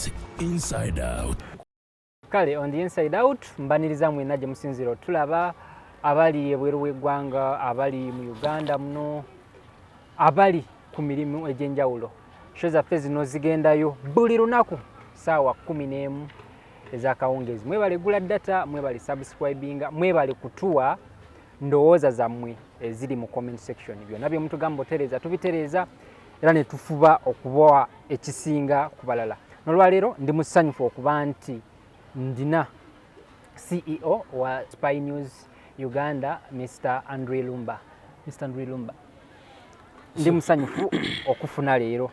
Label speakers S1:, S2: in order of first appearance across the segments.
S1: is Inside Out.
S2: Kale, on the Inside Out mbaniriza mwenna gye musinzira otulaba, abali ebweru w'eggwanga, abali mu Uganda muno, abali ku mirimu egy'enjawulo. Show zaffe zino zigendayo buli lunaku saawa 11 ez'akawungeezi. Mwebale gula data, mwebale subscribinga, mwebale kutuwa ndowooza zammwe eziri mu comment section. Byonna bye mutugamba otereeza, tubitereeza era ne tufuba okubawa ekisinga ku balala. N'olwaleero ndi musanyufu okuba nti ndina CEO wa Spy News Uganda, Mr Andre Lumba. Mr Andre Lumba, ndi musanyufu okufuna leero.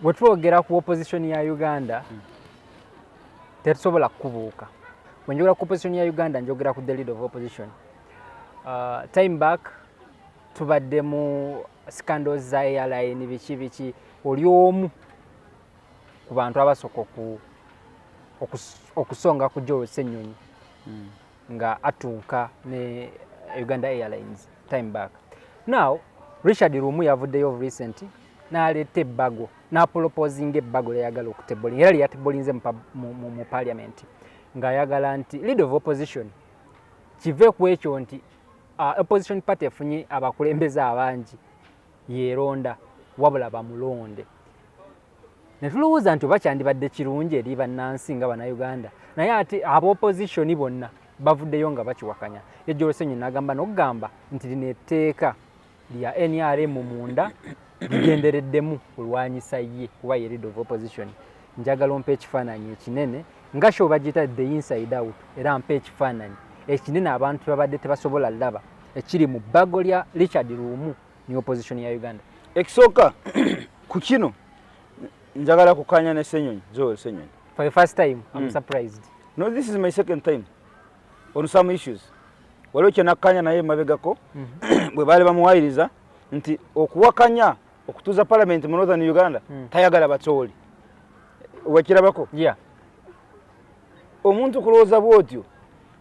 S2: Bwe twogera ku opposition ya Uganda, tetusobola kukubuuka. Bwe njogera ku opposition ya Uganda, njogera ku the leader of opposition. Time back tubadde mu scandals za airline, biki biki. Oli omu ku bantu abasooka okusonga ku Joel Ssenyonyi nga atuuka ne Uganda Airlines time back. Now Richard Lumu yavuddeyo of recent n'aleeta ebbago, n'aproposinga ebbago lyayagala okutablinga, era lyeyatablinze mu parliament, ng'ayagala nti leader of opposition kive ku ekyo nti opposition party efunye abakulembeze abangi yeeronda, wabula bamulonde. Ne tulowooza nti oba kyandibadde kirungi eri bannansi nga Bannayuganda, naye ate aba opposition bonna bavuddeyo nga bakiwakanya. Ye Joel Ssenyonyi n'agamba n'okugamba nti lino etteeka lya NRM munda ligendereddemu kulwanyisa ye kuba ye leader of opposition. Njagala ompa ekifaananyi ekinene nga show bagiyita The Inside Out, era mpa ekifaananyi ekinene abantu babadde tebasobola laba ekiri mu bbago lya Richard Lumu ne opposition ya Uganda.
S3: Ekisooka ku kino, njagala kukanya ne Senyonyi, Joel Senyonyi.
S2: For the first time I'm surprised.
S3: No, this is my second time on some issues. Waliwo kyenakkanya naye emabegako bwe baali bamuwayiriza nti okuwakanya okutuuza parliament mu Northern Uganda, tayagala Bacooli. Wakirabako?
S2: Yeah.
S3: Omuntu kulowooza bwotyo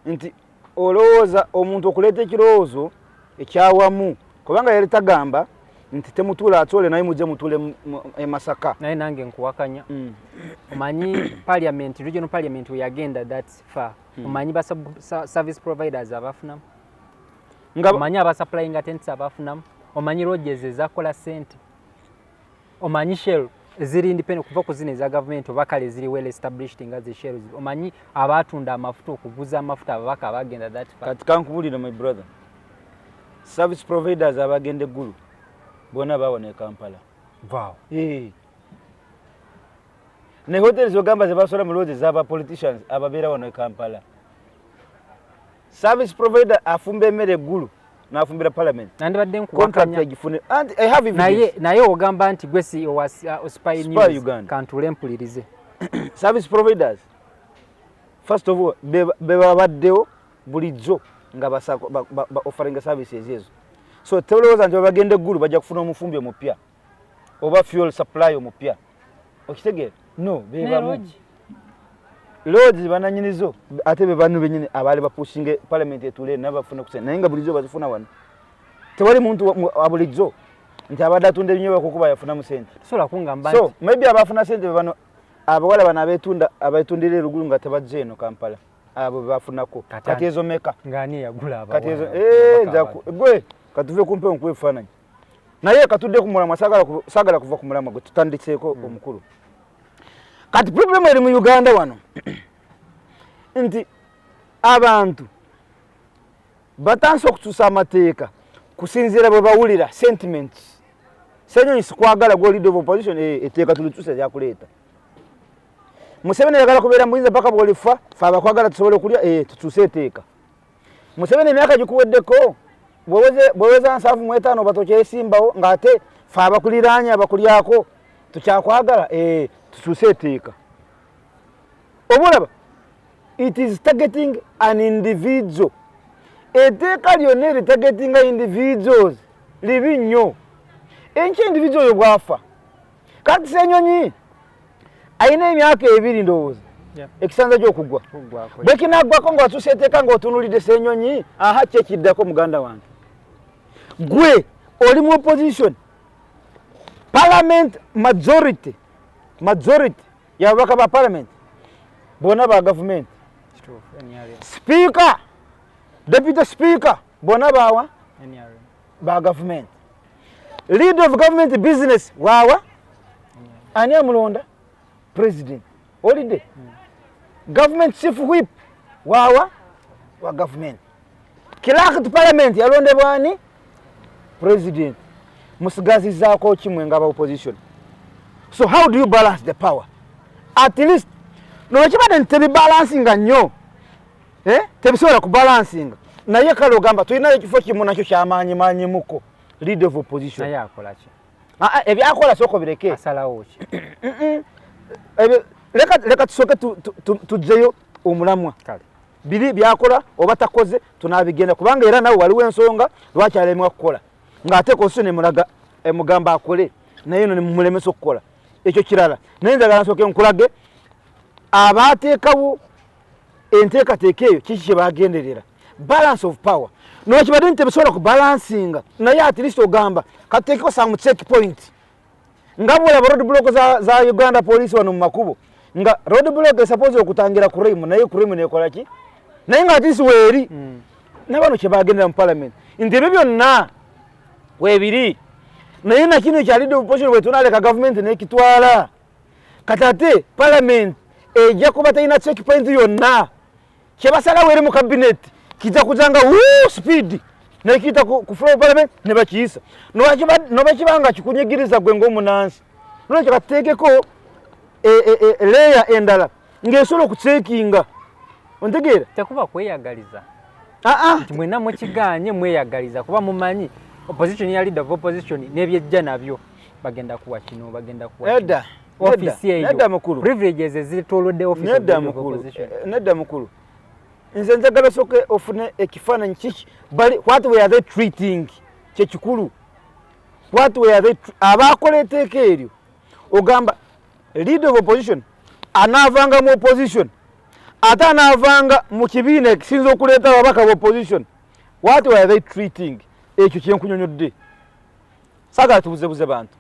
S3: nti olowooza omuntu okuleeta ekirowoozo ekyawamu, kubanga yali tagamba nti temutuula Acholi, naye mujje mutuule e Masaka.
S2: Naye nange nkuwakanya. Omanyi parliament, regional parliament weyagenda that far, omanyi ba service providers abafunamu?
S3: Nga
S2: Omanyi abasupplyinga tents abafunamu? Omanyi lodges ezakola sente? Omanyi Shell eziri independent kuva ku zino eza gavumenti, oba kale eziri well established nga zi Shell? Omanyi abatunda amafuta, okuguza amafuta ababaka abagenda that far?
S3: Kati kankubulire, my brother, service providers abagenda eggulu bonna bawona e Kampala.
S2: Vaawo.
S3: Eh. Ne hoteli zogamba zebasola mu lodge z'aba politicians ababeera wano e Kampala. Service provider afumba emmere eggulu n'afumbira parliament,
S2: Nandibadde
S3: contract
S2: nkuwakanya.
S3: agifune and I have evidence.
S2: Naye ogamba nti gwe CEO wa Spy
S3: Spy
S2: News.
S3: Uganda.
S2: Kantuule mpulirize.
S3: Service providers, first of all, be babaddewo bulijjo nga ba offeringa services ezo. So tolowooza nti babagenda eggulu bajja kufuna omufumbi omupya oba fuel supply omupya, okitegeera? No, bebamu.
S2: Lodge.
S3: Lodge bananyinizo ate be bano benyini abaali bapushinge parliament etuule nabo bafune kusente, naye nga bulijjo bazifuna wano. Tewali muntu wa bulijjo nti abadde atunda ebinyoba kukuba yafunamu sente.
S2: Tosobola kungamba
S3: So
S2: nti
S3: maybe abafuna sente be bano abawala bano abetunda, abatundira erugulu nga tebajja eno Kampala, abo bebafunako. Kati ezo meka?
S2: Ng'ani eyagula?
S3: Kati ezo
S2: Abawala
S3: nja gwe katuve kumpewo nkuwa ebifaananyi, naye katudde ku mulamwa. Saagala kuva ku mulamwa gwe tutandiseeko omukulu. Kati problem eri mu Uganda wano nti abantu batandise okukyusa amateeka kusinziira bwe bawulira sentiments. Senyonyi sikwagala, gwe leader of opposition, etteeka tulikyusa lyakuleeta. Museveni ayagala kubeera muyinza paka bwolifa, fe abakwagala tusobole okulya, tukyuse etteeka. Museveni emyaka gikuweddeko, bweweza 75 oba tokyesimbawo, ng'ate fe abakuliraanye abakulyako tukyakwagala, tukyuse etteeka. Oba olaba it is targeting an individual. Etteeka lyonna eritargetinga individuals libi nnyo. Enkya individual oyo bwafa, kati Senyonyi ayina emyaka 2 ndowooza ekisanza gy'okugwa.
S2: Kuggwako.
S3: Bwe kinaggwako ng'otuusa etteeka ng'otunuulidde Senyonyi, aha, ki ekiddako? Muganda wange, gwe oli mu opposition, parliament majority Yababaka ba parliament bonna ba gavumenti.
S2: Kituufu, NRM.
S3: Speaker, deputy speaker bonna bawa
S2: NRM.
S3: ba gavumenti. Leader of government business wawa ani amulonda? President. Olidde government chief whip wawa wa government. Clerk to parliament yalondebwa ani? President. Musigazizaako kimwe nga aba opposition. So how do you balance the power? At least nolwekibadde nti tebibalansinga nnyo, eh? Tebisobola kubalansinga, naye kale ogamba tulinayo ekifo kimu nakyo kyamaanyi maanyimuko, leader of opposition.
S2: Naye akola ki?
S3: Ah, ah, ebyakola sooka bireke.
S2: Asalawo ki?
S3: Leka tusooke tuggyeyo omulamwa.
S2: Kale.
S3: Biri byakola oba takoze tunabigenda, kubanga era nawe waliwo ensonga lwaki alemwa kukola, ng'ate constitution emulaga emugamba akole, naye eno nemulemesa okukola ekyo kirala. Naye njagala nsooke nkulage abateekawo enteekateeka eyo kiki kye bagenderera. Balance of power nokibadde nti tebisobola kubalansinga, naye at least ogamba katuteekeko some check point, nga bwolaba road block za Uganda Police wano mu makubo, nga road block esuppose okutangira crime, naye crime nekola ki? Naye nga at least weeri. Nabano kyebagendera mu parliament nti ebyo byonna weebiri, naye nakino ekya leader of opposition bwe tunaleka gavumenti nekitwala, kati ate parliament ejja kuba talina checkpoint yonna. Kyebasalawo eri mu cabinet kijja kujanga wuu speed nekiyita ku floor of parliament ne bakiyisa. Noba kibanga kikunyigiriza gwe ng'omunansi, nolwekyo katuteekeko layer endala ng'esobola okucheckinga, ontegeera?
S2: Tekuba kweyagaliza
S3: aa
S2: nti mwenna mukiganye mweyagaliza, kuba mumanyi opposition ya leader of opposition n'ebyejja nabyo bagenda kuwa kino, bagenda kuwa kino.
S3: Nedda.
S2: Office eyo,
S3: Nedda mukulu.
S2: Privileges ezitolodde office of
S3: Nedda
S2: the leader of
S3: mukulu.
S2: opposition.
S3: Nedda mukulu, nze njagala osooke ofune ekifaananyi kiki bali, what were they treating, kyekikulu. What were they abakola etteeka eryo, ogamba leader of opposition anaavanga mu opposition, ate anaavanga mu kibiina ekisinza okuleeta ababaka ba opposition. What were they treating? Ekyo kyenkunyonyodde, saagala tubuzebuze bantu.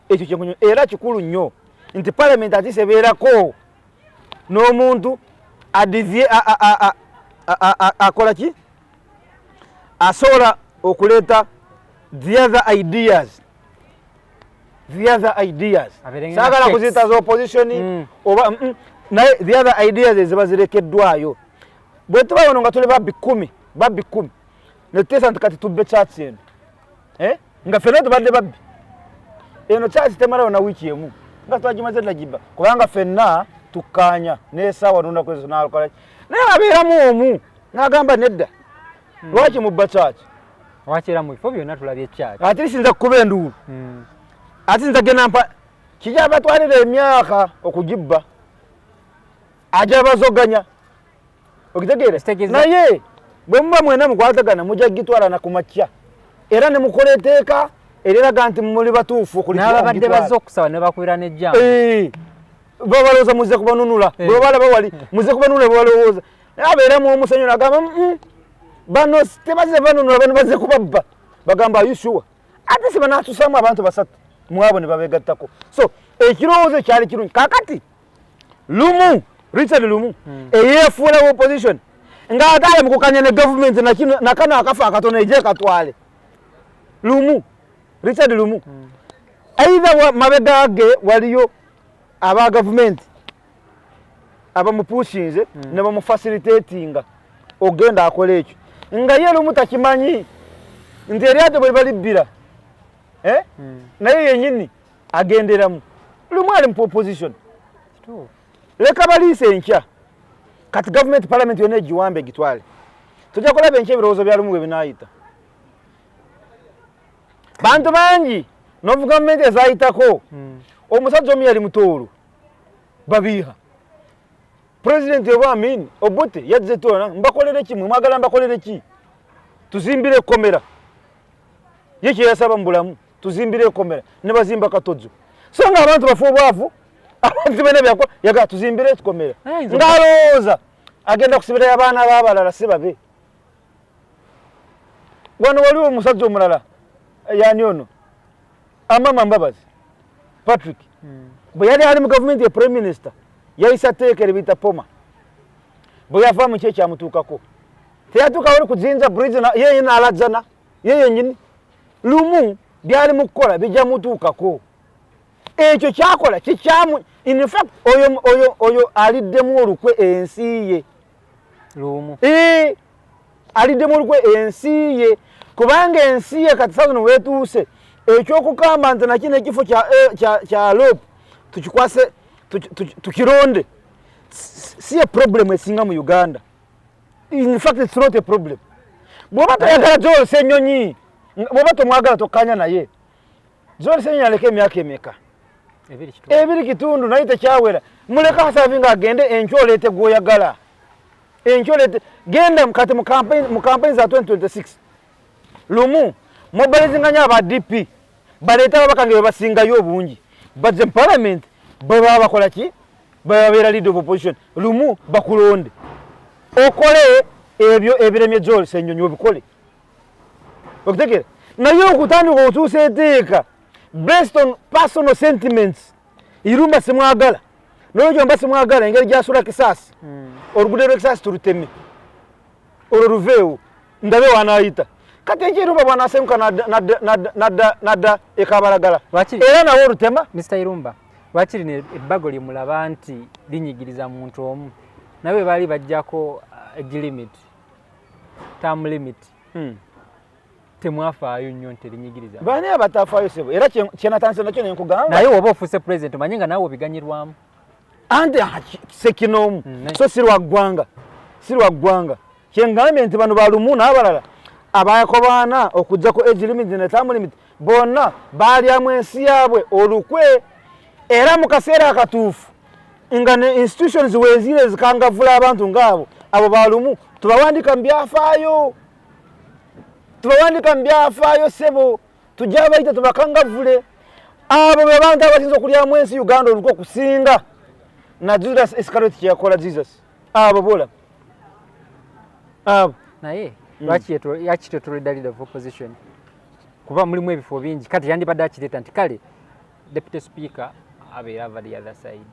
S3: Ekyo kyenkunyonyo era kikulu nnyo nti parliament ate ebeerako n'omuntu adivye akola ki, asobola okuleeta the other ideas, the other ideas.
S2: Abeerenga
S3: Saagala
S2: checks.
S3: kuziyita za opposition oba naye the other ideas eziba zirekeddwayo. Bwe tuba wano nga tuli babbi 10, babbi 10, netuteesa nti kati tubbe kyaki eno, eh? Nga ffenna tubadde babbi, eno kyaki temalawo na wiiki emu nga twagimaze nagiba, kubanga ffenna tukkaanya n'esaawa n'olunaku ezo nakola. Naye abeeramu omu n'agamba nedda, lwaki mubba kyaki?
S2: Wakyera mu bifo byonna tulabye kyaki.
S3: Ate sinza kukuba enduulu, ate sinza genda mpa kijja batwalira emyaka okugibba, ajja bazoganya, okitegeera? Naye bwe muba mwena mukwatagana mujja gitwala na kumakya, era ne mukola etteeka eriraga nti muli batuufu
S2: N'ababadde bazze okusaba ne bakubira n'ejjambo.
S3: Babalowooza muze kubanunula. Bwe balaba wali muze kubanunula, bwebalowooza, naye abeeramu omusanyu nagamba, bano tebazze banunula, bano bazze kubabba." Bagamba, "Are you sure?" Ate si banatusamu abantu basatu mwabo ne babegattako. So ekirowoozo kyali kirungi. Kakati Lumu, Richard Lumu, eyeefuula opposition ng'ate ali mukukanya ne gavumenti, nakano akafa akatono eje katwale. Lumu, Richard Lumu, either mabega ge waliyo aba gavumenti abamupushinze ne bamufacilitatinga ogenda akola ekyo, nga ye Lumu takimanyi nti eryato bwe balibbira, eh? Naye yenyini agenderamu. Lumu ali mu opposition. Leka baliise enkya, kati gavumenti parliament yonna egiwambe egitwale, tujja kulaba enkya ebirowoozo bya Lumu bwe binaayita. Bantu bangi novu gavumenti ezayitako. Omusajja omu yali mutoolo babiiha pulezidenti oba Amin Obote yazze toona, "Mbakolere ki? Mwe mwagala mbakolere ki? Tuzimbire ekkomera." Ye kyeyasaba mu bulamu, tuzimbire ekkomera, ne bazimba katodzo, so nga abantu bafe obwavu, abantu balina byakola, yagaa tuzimbire ekikomera. Ng'alowooza agenda kusibirayo abaana b'abalala si babe. Wano waliwo omusajja omulala, yani ono Amama Mbabazi Patrick, bwe yali ali mu gavumenti ya prime minister. Yayisa tteeka eribiyita POMA. Bwe yava mu ki ekyamutuukako, teyatuuka wali kujinja bridge ye naalajjana ye yennyini. Lumu byali mu kukola bijja mutuukako. Ekyo kyakola kikyamu. In fact, oyo aliddemu olukwe ensi ye.
S2: Lumu.
S3: Aliddemu olukwe ensi ye, kubanga ensi ye kati saa zino weetuuse ekyokugamba nti nakino ekifo kya LOP tukikwase, tukironde, si ye problem esinga mu Uganda. In fact, it's not a problem. Bw'oba toyagala Joel Ssenyonyi, bw'oba tomwagala, tokkanya naye. Joel Ssenyonyi aleka emyaka emeka?
S2: 2.5.
S3: 2.5, naye tekyawera. Muleka aservinga agende, enkya oleete gw'oyagala. Enkya oleete, genda kati mu campaign za 2026. Lumu mobilizinganya aba DP, baleete ababaka nga bebasingayo obungi, bajje mu parliament, bwe baba bakola ki, bwe babeera leader of opposition. Lumu bakulonde okole ebyo ebiremye Joel Ssenyonyi, obikole, okutegeera. Naye okutandika okukyusa eteeka based on personal sentiments, Irumba simwagala, nolwekyo mba simwagala engeri gyasula Kisaasi, oluguudo lw'Ekisaasi tuluteme, olwo luveewo, ndabe wanaayita. Kati ekyo Irumba bw'anaasenguka nadda ekabalagala, era nawe olutema.
S2: Mr Irumba, lwaki lino ebbago lyemulaba nti linyigiriza muntu omu, naye bwe baali bajjako age limit, term limit, temwafaayo nnyo nti erinyigiriza?
S3: Baani abatafaayo, sebo? Era kyenatandise nakyo nenkugamba.
S2: Naye woba ofuuse president, omanye nga naawe obiganyirwamu.
S3: Anti sekinoomu. So si lwa ggwanga, si lwa ggwanga. Kyengambye nti bano balumu n'abalala abakobaana okujja ku age limit ne term limit, bonna baalyamu ensi yaabwe olukwe. Era mu kaseera akatuufu nga ne institutions weezire zikangavula abantu ngaabo, abo balumu tubawandika mu byafaayo, tubawandika mu byafaayo, sebo. Tujja bayita tubakangavule. Abo be bantu abasinza okulyamu ensi Uganda olukwe okusinga na Judas Iscariot kyeyakola Jesus. Abo bola abo.
S2: Naye lwaki yakitotoledda leader of opposition? Kuba mulimu ebifo bingi. Kati yandibadde akireeta nti kale deputy speaker abeera ava the other side.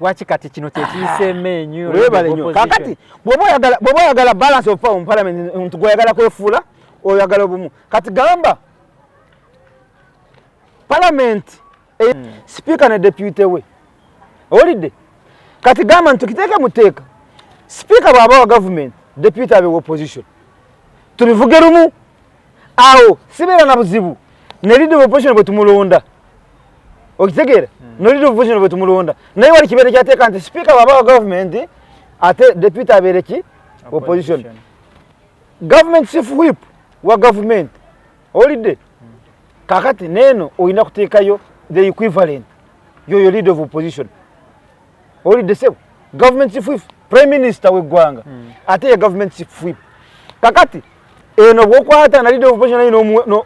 S2: Lwaki kati kino kyekiyiseemu enyo?
S3: Webale nnyo. Kakati bw'oba oyagala balance of power mu parliament, nti gweoyagala kwefuula oyagala obumu, kati gamba parliament speaker ne deputy we, owulidde? Kati gamba nti tukiteeke mu tteeka, speaker bw'aba wa government, deputy abe wa opposition, tubivuge lumu. Awo sibeera na buzibu ne leader of opposition bwe tumulonda, okitegeera? Ne leader of opposition bwe tumulonda, naye wali kibeere kyateeka nti speaker bw'aba wa government, ate deputy abeere ki? Opposition. Government chief whip wa government, owulidde? Kakati neeno olina kuteekayo the equivalent yoyo leader of opposition, owulidde, sebo? Government chief whip, prime minister w'eggwanga, ate ye government chief whip. Kakati eno bwokwata na leader of opposition naye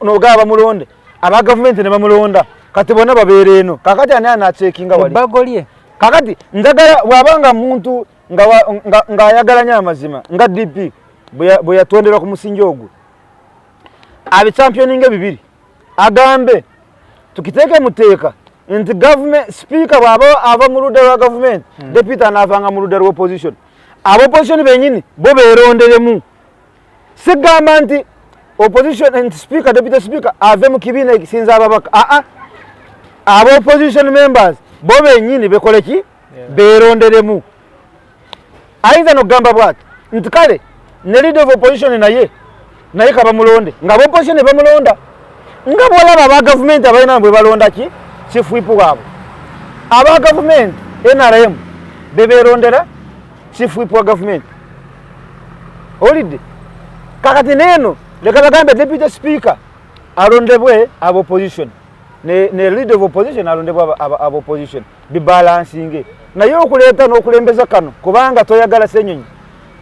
S3: n'ogaba bamulonde, aba gavumenti ne bamulonda, kati bonna babeera eno. Kakati ani anacheckinga wali?
S2: Ebbago lye.
S3: Kakati njagala bw'abanga muntu ng'ayagala nnyo amazima nga DP bwe yatonderwa ku musingi ogwo, abichampioninga bibiri, agambe tukiteeke mu tteeka nti government speaker bw'aba ava mu ludda lwa gavumenti, deputy anaavanga mu ludda lwa opposition. Aba opposition bennyini bo beeronderemu. Sigamba nti opposition, nti speaker, deputy speaker ave mu kibiina ekisinza ababaka. Aa, aba opposition members bo bennyini bekole ki? Beeronderemu. Ayinza nokugamba bwati nti kale ne leader of opposition naye kabamulonde nga aba opposition ne bamulonda, nga bwolaba aba gavumenti abalina bwe balonda ki chief whip waabwe. Aba gavumenti NRM beberondera chief whip wa gavumenti, owulidde? Kakati neeno leka bagambe deputy speaker alondebwe aba opposition ne leader of opposition alondebwe aba opposition, bibalansinge. Naye okuleeta n'okulembeza kano kubanga toyagala Senyonyi,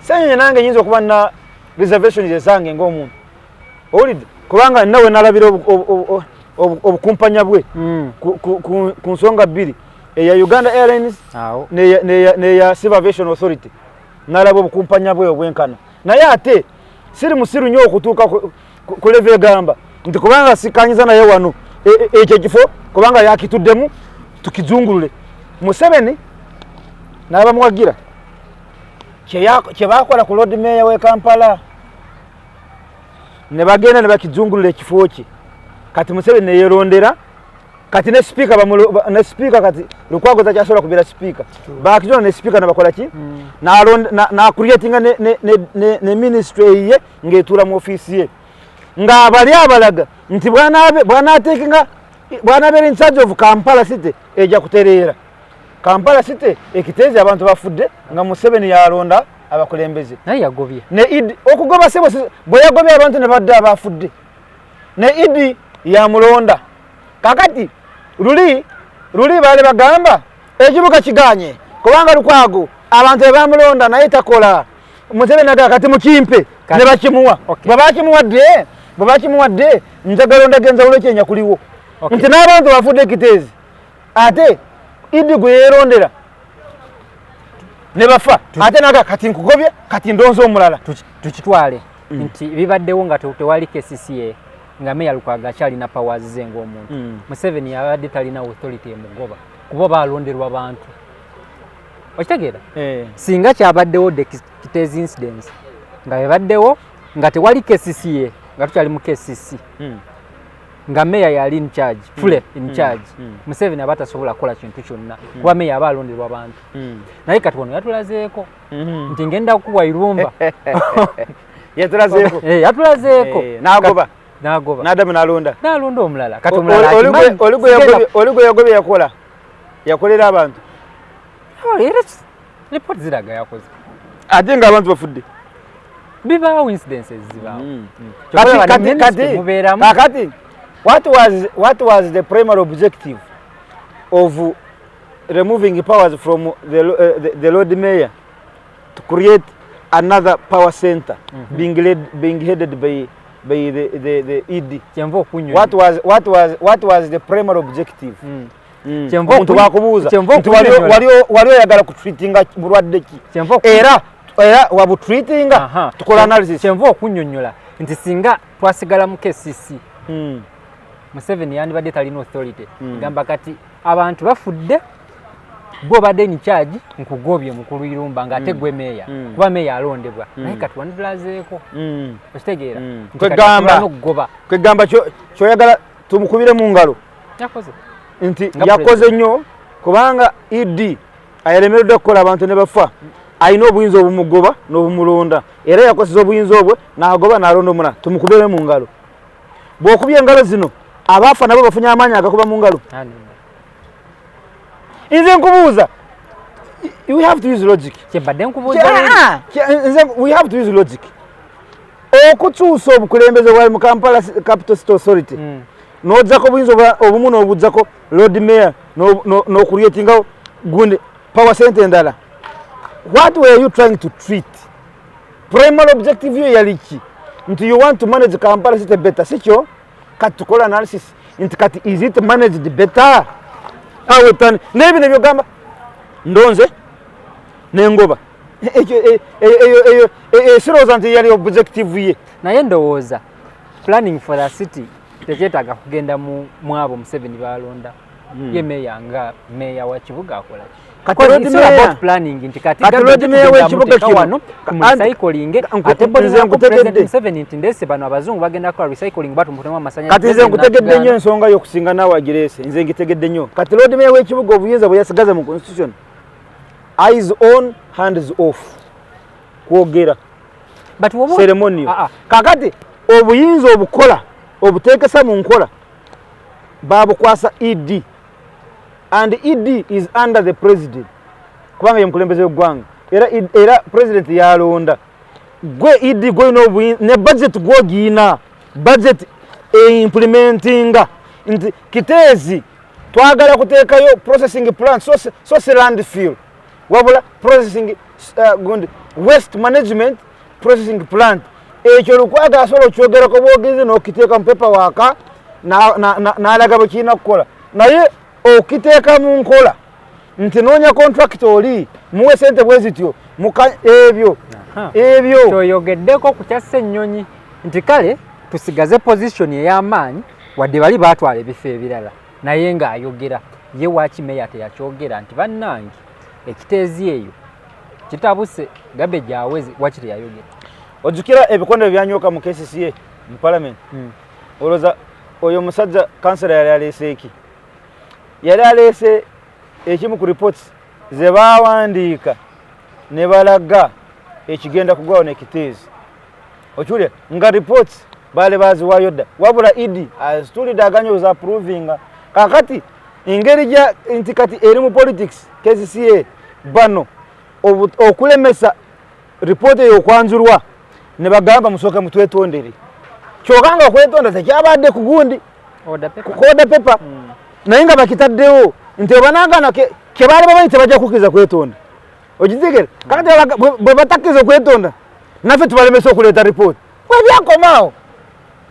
S3: Senyonyi nange nyinza okuba na reservations ezange ng'omuntu, owulidde? Kubanga nawe nalabira obukumpanya bwe ku nsonga bbiri, eya Uganda Airlines
S2: awo
S3: neya Civil Aviation Authority. Nalaba obukumpanya bwe obwenkana, naye ate siri musiru nnyo okutuuka ku level egamba nti kubanga sikanyiza naye wano ekyo ekifo kubanga yakituddemu tukizungulule. Museveni N'abamuwagira kye bakola ku Lord Mayor w'e Kampala, ne bagenda ne bakizungulula ekifo kye. Kati Museveni neyerondera kati ne speaker, ne speaker. Kati Lukwago takyasobola kubeera speaker, bakizona ne speaker nabakola ki, nacreatinga ne ministry eyiye ng'etuula mu ofiisi ye, ng'abali abalaga nti bw'anaateekinga, bw'anaabeera in charge of Kampala City, ejja kutereera Kampala City. Ekiteezi abantu bafudde nga Museveni yalonda abakulembeze.
S2: Naye yagobye.
S3: Ne Idi okugoba sebo, bwe yagobye abantu ne badde abafudde, ne Idi yamulonda. Kakati luli luli baali bagamba ekibuga kiganye kubanga Lukwago abantu bebamulonda naye takola. Museveni agamba kati mukimpe, ne bakimuwa. Bwe bakimuwadde, njagala ondaga enjawulo kyenyakuliwo nti n'abantu bafudde ekiteezi, ate Idi gwe yeerondera ne bafa, ate naga kati nkugobye, kati ndonze omulala.
S2: Tukitwale nti bibaddewo nga tewali KCCA, nga meya Lukwago akyalina powers ze ng'omuntu. Museveni yabadde talina authority emugoba kuba balonderwa bantu, okitegeera? Singa kyabaddewo the Kiteezi incidents nga bebaddewo nga tewali KCCA, nga tukyali mu KCC, nga meya yali in charge, fully in charge, Museveni aba tasobola kukola kintu kyonna kuba meya aba alonderwa bantu. Naye kati wano yatulazeeko nti ngenda kukuwa Irumba.
S3: Yatulazeeko.
S2: Eh, yatulazeeko.
S3: Eh, n'agoba.
S2: N'agoba.
S3: N'adamu n'alonda.
S2: N'alonda omulala. Kati omulala akimanyi.
S3: Oli gwe yagobye yakola, yakolera abantu?
S2: Oh, era report ziraga yakoze.
S3: Ate ng'abantu bafudde.
S2: Bibaawo, incidences zibaawo.
S3: Kati
S2: Kyokka
S3: kati
S2: ministry
S3: kati
S2: mubeeramu.
S3: Kakati what was the primary objective of removing powers from the Lord Mayor to create another power center being led, being headed by the ED?
S2: Kyenva okunyonyola.
S3: What was the primary objective?
S2: Kyenva
S3: Omuntu bakubuuza
S2: kyenva
S3: nti wali
S2: okunnyonnyola.
S3: wali oyagala kutreatinga bulwadde ki?
S2: Kyenva
S3: Era wabutreatinga? Tukola analysis.
S2: Kyenva okunnyonnyola nti singa twasigala mu KCC, Museveni yandibadde talina authority. Gamba kati abantu bafudde, gwe obadde in charge, nkugobye mukulu Irumba, ng'ate gwe meeya, kuba meeya alondebwa. Naye kati wanditulazeeko, okitegeera? Nti kati
S3: Kwegamba
S2: asobola n'okugoba.
S3: Kwegamba kyoyagala tumukubire mu ngalo
S2: Yakoze.
S3: nti
S2: Nga
S3: yakoze nnyo, kubanga ED ayalemereddwa okukola abantu ne bafa, alina obuyinza obumugoba n'obumulonda, era yakozesa obuyinza obwe n'agoba n'alonda omulala. Tumukubire mu ngalo. Bw'okubya engalo zino, abaafa nabo bafunye amaanyi agakuba mu ngalo?
S2: Ani?
S3: Nze nkubuuza, we have to use logic.
S2: Kyembadde nkubuuza.
S3: Nze we have to use logic. Okukyusa obukulembeze bwali mu Kampala Capital City Authority, n'ojjako obuyinza obumu, n'obujjako Lord Mayor, n'ocreatingawo gundi power center endala, what were you trying to treat? Primary objective yo yali ki? Nti you want to manage Kampala City better, sikyo? Kati tukola analysis nti kati is it managed better? Awe tani n'ebino byogamba ndonze nengoba, ekyo eyo sirowooza nti yali objective ye.
S2: Naye ndowooza planning for the city tekyetaaga kugenda mu abo Museveni balonda. Ye meeya nga meeya wa kibuga akola ki?
S3: Kati Lord
S2: It's all
S3: Mayor-
S2: about planning nti kati
S3: Kati
S2: government
S3: Lord Mayor
S2: tugenda
S3: w'ekibuga
S2: muteeka
S3: kino,
S2: wano tumurecycling, ate
S3: nze
S2: bolinako
S3: nkutegedde.
S2: President Museveni nti ndese bano abazungu bagenda kukola recycling, batumutemu amasanyalaze.
S3: Kati nze nkutegedde nnyo ensonga y'okusinga naawe agireese. Nze ngitegedde nnyo. Kati Lord Mayor w'ekibuga obuyinza bwe yasigaza mu constitution, eyes on, hands off, kwogera
S2: But woba
S3: ceremonial.
S2: Ah, ah.
S3: Kakati obuyinza obukola obuteekesa mu nkola babukwasa ED, and ED is under the president, kubanga ye mukulembeze w'eggwanga, era president yalonda. Gwe ED gwolina obuyinza ne budget, gwogiina budget eimplementinga nti Kiteezi twagala kuteekayo processing plant, so si landfill, wabula processing gundi waste management processing plant. Ekyo Lukwago asobola okyogerako bwogezi n'okiteeka mu paperwork n'alaga bwe kirina kukola, naye okiteeka mu nkola nti noonya contract, oli muwe sente bwe zityo ebyo ebyo.
S2: Kyoyogeddeko ku kya Ssennyonyi nti kale tusigaze position ey'amaanyi wadde bali baatwala ebifo ebirala, naye ng'ayogera ye waaki meeya teyakyogera nti bannange Ekiteezi eyo kitabuse, garbage aweze, wakiri yayogera.
S3: Ojjukira ebikonde byanyoka mu KCCA mu parliament? Olowooza oyo omusajja kansela yali aleese eki? Yali aleese ekimu ku reports ze baawandiika ne balaga ekigenda kugwawo nekiteezi. Okiwulira nga reports baali baziwaayo dda, wabula idi azitulidde aganye ozapprovinga. Kakati engeri gya nti kati eri mu politics, KCCA bano okulemesa ripooti eyo okwanjulwa, ne bagamba musooke mutwetondere. Kyokka nga okwetonda tekyabadde ku gundi
S2: Order paper.
S3: Ku order paper. Naye nga bakitaddewo nti obanagana ke baali bamanyi tebajja kukkiriza kwetonda. Okitegere kakati bwe batakkiriza okwetonda, naffe tubalemesa okuleeta ripooti. Bwebyakomaawo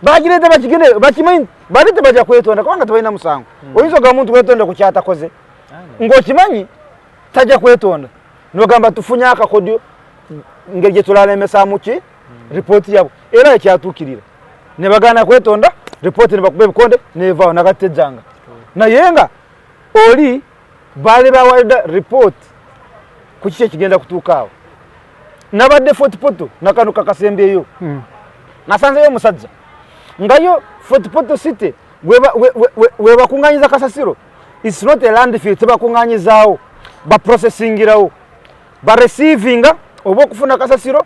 S3: bagireeta, bakigende bakimanyi bali tebajja kwetonda kubanga tebalina musango. Oyinza ogamba omuntu wetonda ku kyatakoze ng'okimanyi tajja kwetonda, nogamba tufunye akakodyo ngeri gye tulalemesaamu ki ripooti yabwe. Era ekyatuukirira ne bagaana kwetonda, ripooti ne bakuba ebikonde nevaawo nagatejjanga. Naye nga oli baali bawadde ripooti ku kiki ekigenda kutuuka awo. Nabadde Fort Portal nakano kakasembyeyo, nasanzeyo omusajja nga yo Fort Portal City webakuŋŋanyiza kasasiro. It's not a landfill, tebakuŋŋanyizaawo, baprocessingirawo, bareceivinga oba okufuna kasasiro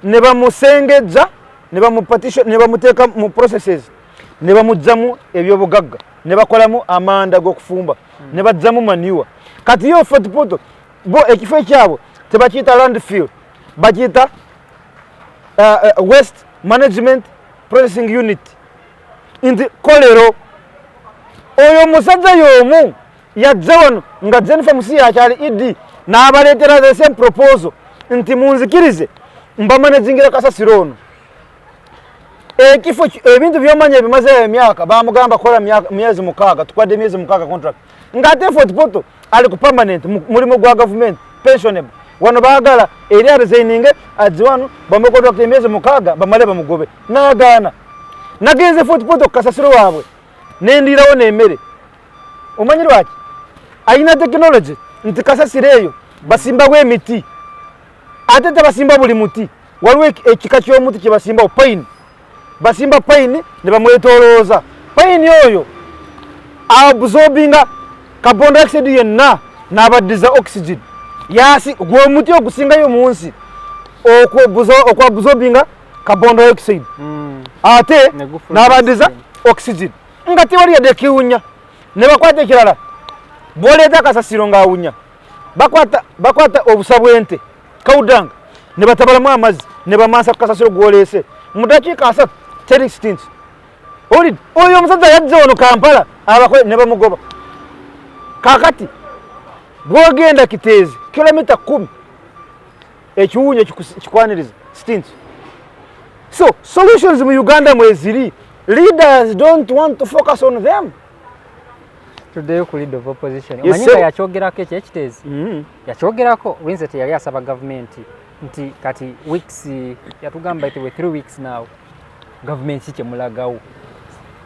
S3: ne bamusengejja ne bamupatisha ne bamuteeka mu processes ne bamugjamu ebyobugagga ne bakolamu amanda g'okufumba ne bajjamu manure. Kati yo Fort Portal bo ekifo ekyabwe tebakiyita landfill, bakiyita waste management processing unit, nti kolero. Oyo omusajja y'omu yajja wano nga Jennifer Musiya akyali ED, n'abaleetera the same proposal nti munzikirize mbamanagingira kasasiro ono ekifo ebintu byomanya ebimazeeyo emyaka. Bamugamba kola myezi 6, tukwadde emyezi 6 contract, ng'ate Fort Portal ali ku permanent mulimu gwa gavumenti, pensionable. Wano baagala eri aresigninge azze wano bamuwe contract emyezi 6 bamale bamugobe, n'agaana. Nagenze Fort Portal ku kasasiro waabwe nendiirawo n'emmere. Omanyi lwaki? Ayina technology nti kasasiro eyo basimbawo emiti, ate tebasimba buli muti. Waliwo ekika ky'omuti kye basimbawo, pine. Basimba pine ne bamwetolooza. Pine oyo absorbinga carbon dioxide yenna n'abaddiza oxygen. Yasi gwe omuti ogusingayo mu nsi okwabsorbinga carbon dioxide ate
S2: Ne gufulumya
S3: n'abaddiza
S2: oxygen.
S3: Oxygen nga tewali yadde kiwunya. Ne bakwata ekirala, bw'oleeta akasasiro ng'awunya, bakwata obusa bw'ente, cow dung, ne batabalamu amazzi ne bamansa ku kasasiro gw'oleese. Mu dakiika 30 teri stench. Oli oyo omusajja yajja wano Kampala abakole ne bamugoba. Kakati bw'ogenda Kiteezi kilomita 10, ekiwunyo kikwaniriza stench. So solutions mu Uganda mweziri, leaders don't want to focus on them.
S2: Tuddeyo ku leader of opposition.
S3: Yes,
S2: Omanyi nga
S3: sir.
S2: yakyogerako ekyo ekiteezi, yakyogerako Winset yali asaba gavumenti nti kati weeks, yatugamba nti we 3 weeks now, gavumenti ki kyemulagawo?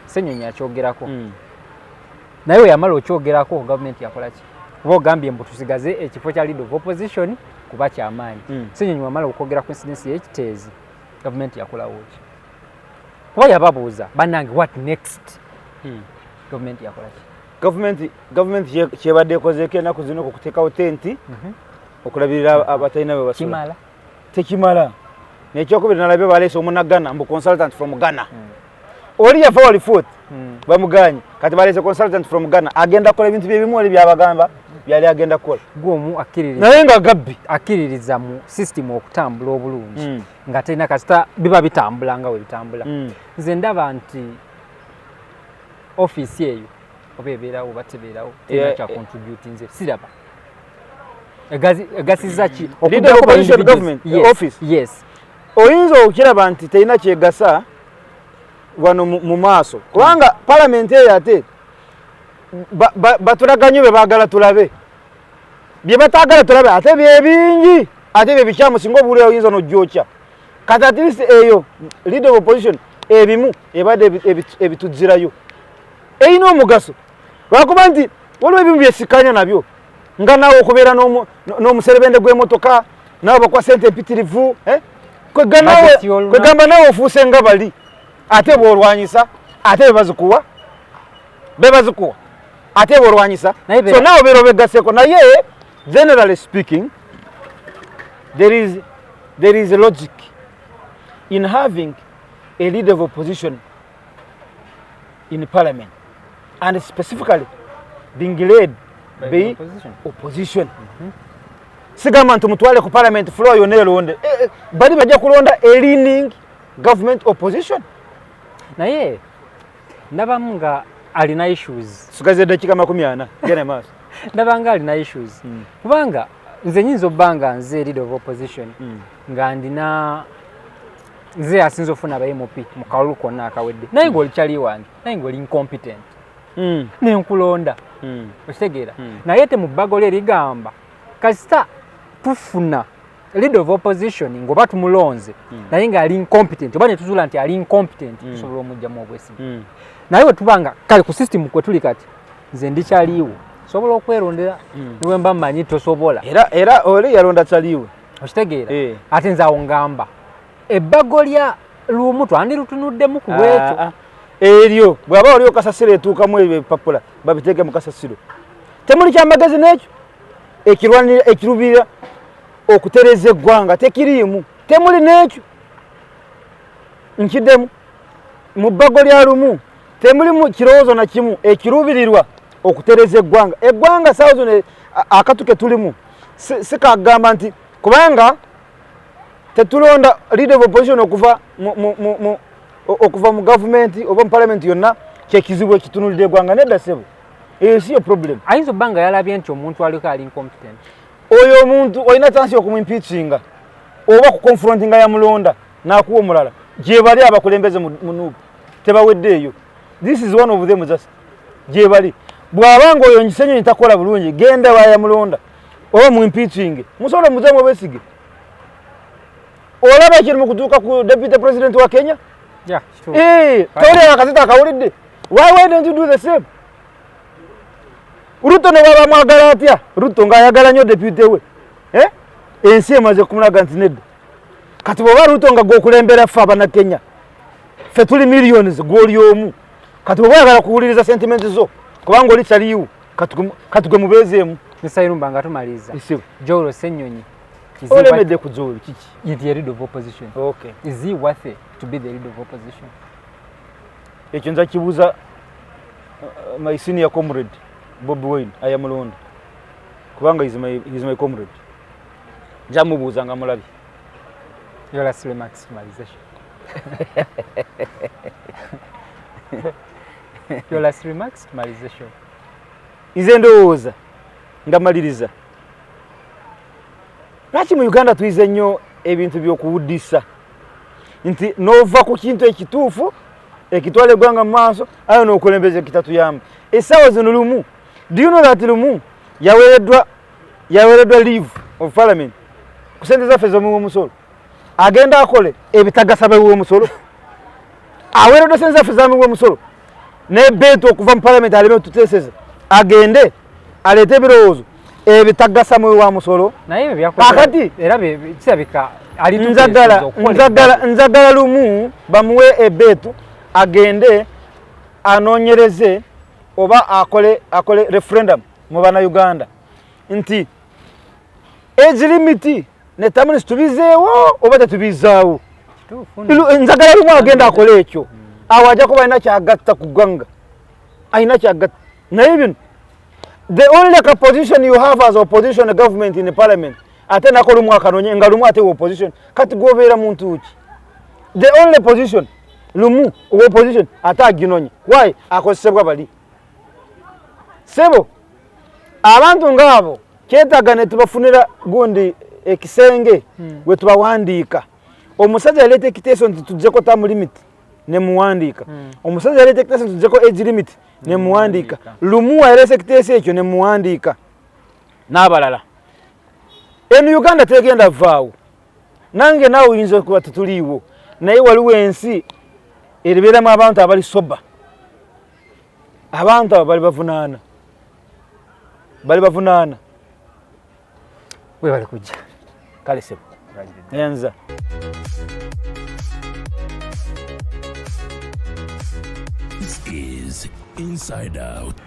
S2: Senyonyi yakyogerako. Naye we yamala okyogerako, gavumenti yakola ki? Kuba ogambye mbu tusigaze ekifo kya leader of opposition kuba kyamaanyi. Senyonyi wamala okwogera ku incidence y'ekiteezi, gavumenti yakolawo ki? Kuba yababuuza, bannange, what next? Gavumenti yakola ki?
S3: Gavumenti kyebadde ekozeeko ennaku zino kukuteekawo tenti okulabirira abatalina bwe basula.
S2: Kimala?
S3: Tekimala. Nekyokubiri, nalabye baleese omunagana mbu consultant from Ghana. Oli yafa wali Fort, bamuganye. Kati baleese consultant from Ghana, agenda kukola ebintu byebimu oli byabagamba byali agenda kukola.
S2: Gwomu akkiririza
S3: Naye nga gabbi.
S2: Akkiririza mu system okutambula obulungi nga terina kasita biba bitambula nga bwe bitambula. Nze ndaba nti ofiisi eyo oba ebeerawo oba tebeerawo, terina kya contribute. Nze siraba egasiza ki.
S3: Leader of
S2: Okuggyako ba
S3: opposition
S2: individuals.
S3: Government,
S2: Yes,
S3: office.
S2: Yes.
S3: Oyinza okukiraba nti terina kyegasa wano mu maaso, kubanga palamenti eyo ate batulaga nnyo bye baagala tulabe, bye bataagala tulabe ate bye bingi, ate bye bikyamu. Singa obuwulira oyinza n'ojjokya. Kati at least eyo leader of opposition ebimu ebadde ebituzirayo, erina omugaso, lwakuba nti waliwo ebimu byesikanya nabyo. Nga naawe okubeera n'omuserebende gw'emotoka, naawe bakuwa sente empitirivu, eh?
S2: Budget y'olunaku.
S3: Kwegamba naawe ofuuse nga bali, ate bw'olwanyisa ate bebazikuwa, bebazikuwa ate bw'olwanyisa.
S2: Naye
S3: so
S2: beera-
S3: naawe obeera obegasseeko. Naye generally speaking, there is a logic in having a leader of opposition in parliament and specifically being led
S2: By
S3: by
S2: the opposition.
S3: Opposition. Sigamba nti mutwale ku parliament floor yonna eronde. Bali bajja kulonda a leaning government opposition.
S2: Naye ndabamu nga alina issues.
S3: Sigaza eddakiika 40, genda maaso.
S2: Ndaba nga alina issues, kubanga nze nyinza obba nga nze leader of opposition, nga ndina nze asinza ofuna aba MP mu kalulu konna akawedde, naye ng'oli kyali wange, naye ng'oli incompetent, nenkulonda. Okitegeera? Naye te mu bbago lye ligamba kasita tufuna leader of opposition ng'oba tumulonze, naye ng'ali incompetent, oba ne tuzuula nti ali incompetent, tusobola omugjamu obwesige. Naye bwe tuba nga kale ku system kwe tuli kati, nze ndikyaliiwo, sobola okwerondera niwe mba mmanyi tosobola.
S3: Era oli yalonda kyaliwe.
S2: Okitegeera?
S3: Eh.
S2: Ate nze awo ngamba ebbago lya Lumu twandirutunuddemu ku lwekyo.
S3: Ah, ah. Eryo bw'aba oli okasasiro etuukamu ebyo ebipapula babiteeke mu kasasiro, temuli kyamagezi n'ekyo ekirwanira ekirubira okutereza eggwanga tekiriimu, temuli n'ekyo. Nkiddemu, mu bbago lya Lumu temulimu kirowoozo na kimu ekiruubirirwa okutereza eggwanga. Eggwanga saawa zino akatu ke tulimu si kagamba nti kubanga tetulonda leader of opposition okuva okuva mu gavumenti oba mu parliament yonna, kyekizibu ekitunulidde eggwanga. Nedda ssebo, eyo si yo problem.
S2: Ayinza obba nga yalabye nti omuntu aliko ali incompetent.
S3: Oyo omuntu olina chance okumuimpeachinga oba kuconfrontinga yamulonda n'akuwa omulala. Gye bali abakulembeze mu NUP tebaweddeeyo. This is one of them, just gye bali. Bw'abanga oyo Ssenyonyi takola bulungi, genda wayamulonda oba mu impeaching, musobola muzeemu obwesige. Olaba ekiri mu kutuuka ku deputy president wa Kenya.
S2: Yeah, kituufu.
S3: Eh, toli akazito akawulidde. Why don't you do the same? Ruto ne bwaba mwagala atya, Ruto ng'ayagala nnyo deputy we, eh? Ensi emaze kumulaga nti nedda. Kati bw'oba Ruto nga gwokulembera ffe Abannakenya, ffe tuli millions, gw'oli omu. Kati bw'oba oyagala kuwuliriza sentiment zo kubanga oli kyaliiwo, kati gwe mubeezeemu.
S2: Mr. Irumba, nga tumaliriza.
S3: Isibu.
S2: Joel Ssenyonyi is he
S3: Olemedde ku Joel kiki?
S2: Is the leader of opposition.
S3: Okay.
S2: Is he worthy to be the leader of opposition?
S3: Ekyo nza kibuuza my senior comrade Bobi Wine ayamulonda, kubanga he's my comrade. Nja mubuuza nga mulabye.
S2: Your last remarks, tumalize. Your last remarks, tumalize show.
S3: Nze ndowooza nga maliriza, lwaki mu Uganda tuyize nnyo ebintu by'okuwuddisa, nti n'ova ku kintu ekituufu ekitwala eggwanga mu maaso, ayo n'okulembeza ekitatuyamba essaawa zino? Lumu, do you know that Lumu yaweereddwa leave of parliament ku sente zaffe z'omuwi w'omusolo, agenda akole ebitagasa bawi w'omusolo? Aweereddwa sente zaffe z'omuwi w'omusolo nebeetu okuva mu parliament aleme tuteeseza, agende aleete ebirowoozo ebitagasa muwi wa musolo.
S2: Naye ebyo byakoze
S3: Kaakati-
S2: era kirabika ali
S3: Njagala Lumu bamuwe ebeetu agende anoonyereze oba akole referendum mu Bannayuganda nti age limit ne term limits tubizeewo oba tetubizaawo.
S2: Kituufu.
S3: Njagala Lumu agenda akole ekyo. Awo ajja kuba alina kyagatta ku ggwanga, alina kyagatta. Naye bino, the only position you have as opposition government in parliament, ate nako Lumu akanonye nga Lumu ate opposition, kati gwobeera muntu ki? The only position Lumu opposition ate aginonye, why akozesebwa bali sebo? Abantu ngaabo kyetaaga ne tubafunira gundi ekisenge we tubawandiika. Omusajja yaleeta ekiteeso nti tuggyeko term limit, ne muwandiika. Omusajja yaleeta ekiteeso nti tuggyeko age limit, ne muwandiika. Lumu yaleeta ekiteeso ekyo, ne muwandiika n'abalala. Eno Uganda tegenda vaawo. Nange naawe oyinza okuba tetuliiwo, naye waliwo ensi eribeeramu abantu abali sober. Abantu abo bali bavunaana, bali bavunaana.
S2: Webale kujja.
S3: Kale sebo, nyanza.
S1: This is Inside Out.